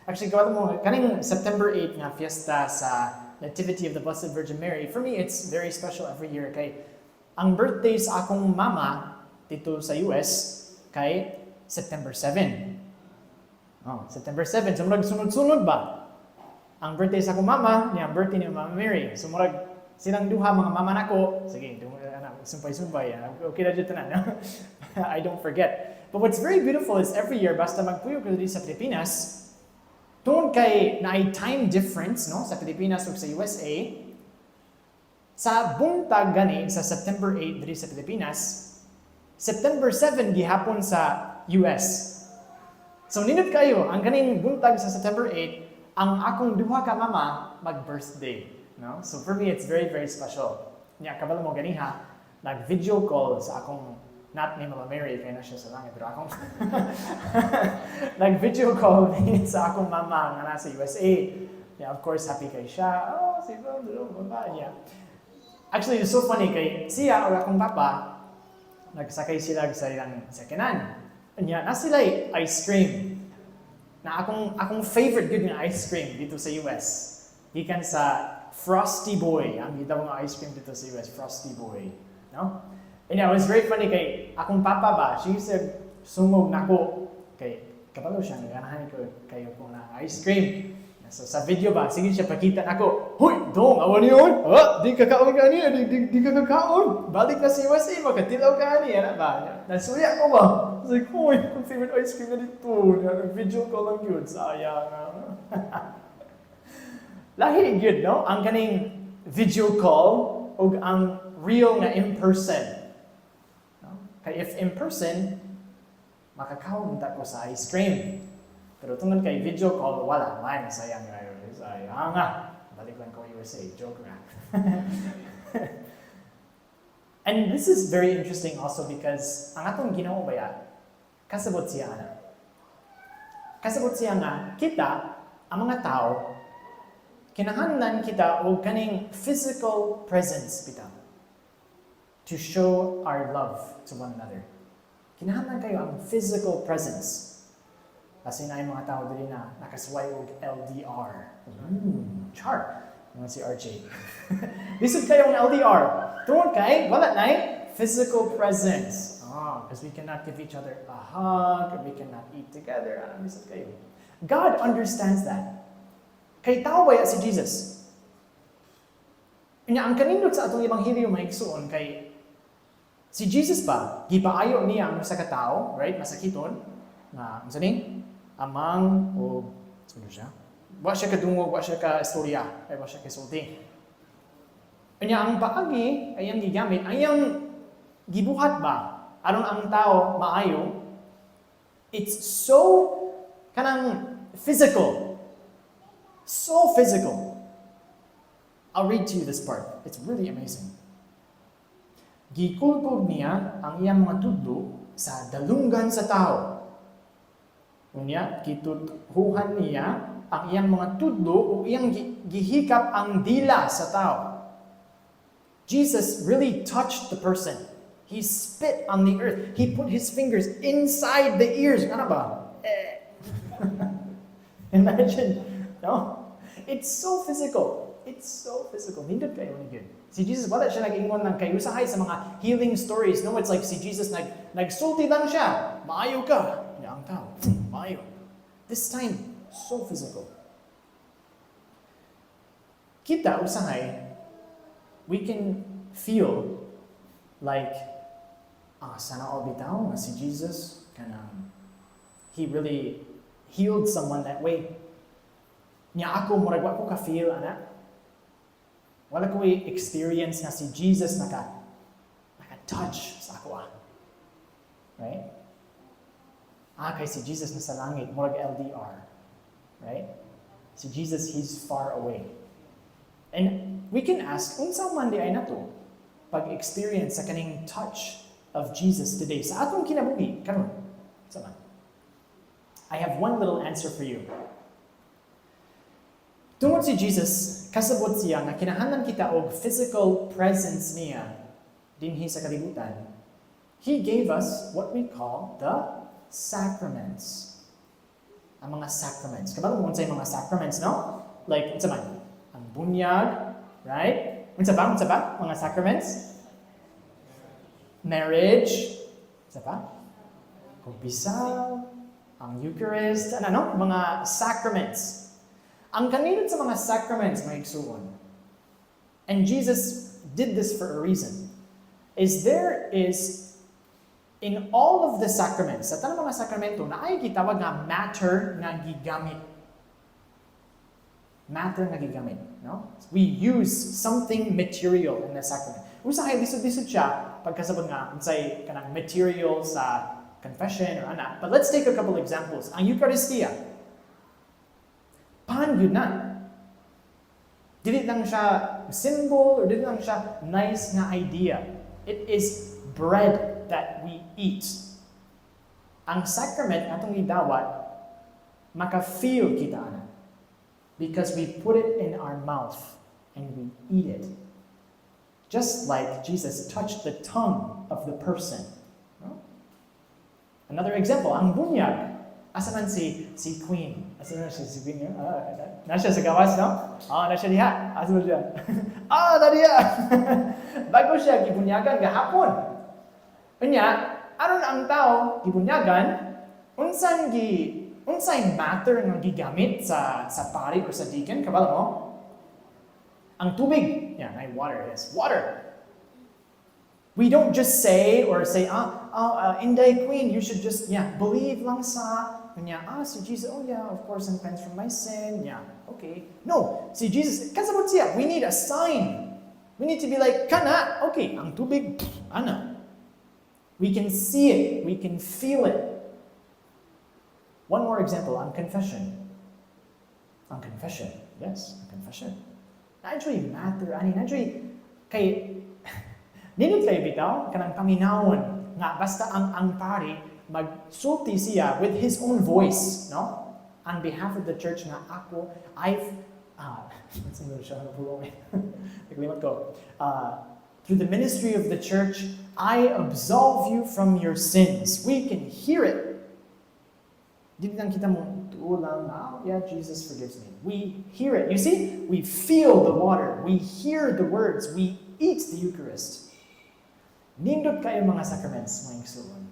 Actually, kabalo mo, kaning September 8 nga fiesta sa Nativity of the Blessed Virgin Mary, for me, it's very special every year. Kay ang birthday sa akong mama dito sa US kay September 7. Oh, September 7. So, murag sunod-sunod ba? Ang birthday sa akong mama, niya ang birthday ni Mama Mary. So, murag silang duha mga mama nako. Sige, ana, sumpay-sumpay. Ah, okay na dito na, no? I don't forget. But what's very beautiful is every year, basta magpuyo ko dito sa Pilipinas, tungod kay naay time difference, no, sa Pilipinas ug sa USA, sa buntag gani sa September 8 diri sa Pilipinas, September 7 gihapon sa US. So nindot kayo ang kaning buntag sa September 8, ang akong duha ka mama mag-birthday, no? So for me, it's very, very special. Nya kabalo mo, ganiha nag-video call sa akong, not ni Mama Mary kay na siya sa langit, pero akong nag-video call ni sa akong mama nga nasa USA. Yeah, of course, happy kay siya. Oh, si Baba niya. Actually, it's so funny kay siya o akong papa, nagsakay sila sa ilang sakyanan. Nya, na sila ice cream. Na akong favorite gud nga ice cream dito sa US. Gikan sa Frosty Boy. Ang gitawag nga ice cream dito sa US, Frosty Boy. No? And yeah, it was very funny kay akong papa ba, she said, sungog nako kay kabalo siya nga ganahan ko kayo ko na ice cream. So sa video ba, sige siya pakita nako, "Hoy, dong, awa niyo, ah, di ka kaon ka ani, di ka kakaon. Balik na sa USA, makatilaw ka ani," ana ba? Nasuya ko ba? I was like, "Hoy, akong favorite ice cream na dito. Video ko lang yun, sayang." Lahi gyud, no? Ang kaning video call ug ang real nga in person. No? Kay if in person, makakaon ta ko sa ice cream. Pero tungod kay video call, wala man, sayang kayo. Sayang nga. Balik lang ko USA, joke ra. And this is very interesting also because ang atong Ginoo baya, kasabot siya ana. Kasabot siya nga kita, ang mga tao, kinahanglan kita og kaning physical presence bitaw to show our love to one another. Kinahanglan kayo ang physical presence. Kasi na yung mga tao dili na nakasuway og LDR. Char. Mga si RJ. Lisod kayo ang LDR. Tungod kay, wala na physical presence. Ah, because we cannot give each other a hug, or we cannot eat together. Ano, lisod kayo. God understands that. Kay tao baya si Jesus. Nya ang kanindot sa atong ebanghelyo, mga igsuon, kay si Jesus ba, gipaayo niya ang usa ka tawo, right? Masakiton nga unsa ni? Amang o ano siya? Wa siya kadungog, wa siya ka istorya, ay wa siya kasulti. Nya ang paagi ay ang gigamit, ay ang gibuhat ba aron ang tao maayo, it's so kanang physical. So physical. I'll read to you this part. It's really amazing. Gikulkog niya ang iyang mga tudlo sa dalunggan sa tao. Unya, gituthuhan niya ang iyang mga tudlo o iyang gihikap ang dila sa tao. Jesus really touched the person. He spit on the earth. He put his fingers inside the ears. Ano ba? Eh. Imagine, no? It's so physical. It's so physical. Nindot kayo ni gyud. Si Jesus, wala siya nag-ingon ng kay usahay sa mga healing stories. No, it's like si Jesus nagsulti lang siya. "Maayo ka." Nya ang tao, "Maayo." This time, so physical. Kita, usahay, we can feel like, ah, sana all bitaw nga si Jesus, kanang, he really healed someone that way. Nya ako, murag wa ko ka-feel, ana. Wala ko experience na si Jesus naka-touch sa ako ah. Right? Ah, kay si Jesus na sa langit, murag LDR. Right? Si Jesus, he's far away. And we can ask, unsa man di ay nato pag-experience sa kaning touch of Jesus today sa atong kinabuhi karon? Unsa man? I have one little answer for you. Tungod si Jesus, kasabot siya nga kinahanglan kita og physical presence niya dinhi sa kalibutan. He gave us what we call the sacraments. Ang mga sacraments. Kabalo mo unsay mga sacraments, no? Like, unsa man? Ang bunyag, right? Unsa pa? Unsa pa? Mga sacraments? Marriage. Unsa pa? Kumpisal, ang Eucharist, ano, no? Mga sacraments. Ang kanindot sa mga sacraments, mga igsuon, and Jesus did this for a reason, is there is in all of the sacraments, sa tanang mga sakramento, naay gitawag nga matter nga gigamit. Matter nga gigamit, no? We use something material in the sacrament. Usahay lisod-lisod siya pagkasabot nga unsay kanang material sa confession or ana. But let's take a couple examples. Ang Eucharistia, pan gyud na. Dili lang siya symbol or dili lang siya nice nga idea. It is bread that we eat. Ang sacrament nga atong gidawat, maka-feel kita ana. Because we put it in our mouth and we eat it. Just like Jesus touched the tongue of the person. No? Another example, ang bunyag. Asa man si Queen? Asa man si Queen? Ah, naa siya sa gawas, no? Ah, naa siya diha. Asa man siya? Ah, na diha. Bago siya gibunyagan gahapon. Unya, aron ang tao gibunyagan, unsan gi unsay matter nga gigamit sa pari or sa deacon, kabalo mo? Ang tubig. Yeah, ay water, yes. Water. We don't just say or say, "Ah, oh, Inday Queen, you should just, yeah, believe lang sa, yeah, ah, si Jesus, oh yeah, of course, I'm cleansed from my sin, yeah, okay." No, si Jesus, kasabot siya, we need a sign. We need to be like, "Kana, okay, ang tubig, ana." We can see it, we can feel it. One more example, ang confession. Ang confession, yes, ang confession. Actually, matter, ani, actually, kay, nindot kay bitaw, kanang paminawon, nga basta ang pari, magsulti siya with his own voice, no? On behalf of the church nga ako, I've, what's English? Naglimot ko. "Through the ministry of the church, I absolve you from your sins." We can hear it. Dili lang kita mo tuo lang, "Oh, yeah, Jesus forgives me." We hear it. You see? We feel the water. We hear the words. We eat the Eucharist. Nindot kayo mga sacraments, mga igsuon.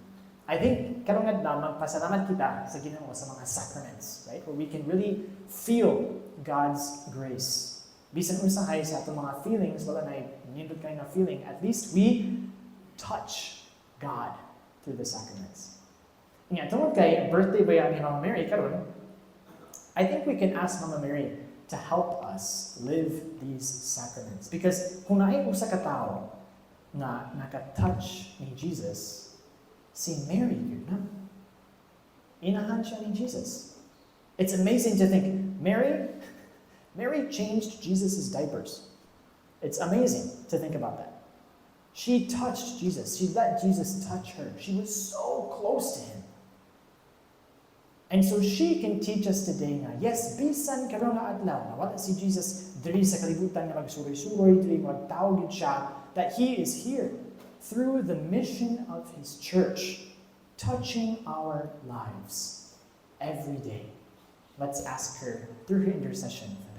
I think karong adlaw magpasalamat kita sa Ginoo sa mga sacraments, right? Where we can really feel God's grace. Bisan usahay sa atong mga feelings, wala na nindot kayo na feeling, at least we touch God through the sacraments. Nga, tungod kay birthday ba ni Mama Mary karon, I think we can ask Mama Mary to help us live these sacraments. Because kung naay usa ka tawo nga naka-touch ni Jesus, si Mary gyud na. Inahan siya ni Jesus. It's amazing to think Mary changed Jesus' diapers. It's amazing to think about that. She touched Jesus. She let Jesus touch her. She was so close to him. And so she can teach us today nga, yes, bisan karon nga adlaw, na wala si Jesus diri sa kalibutan nga magsuroy-suroy, diri magtawag gyud siya, that he is here through the mission of his church, touching our lives every day. Let's ask her through her intercession for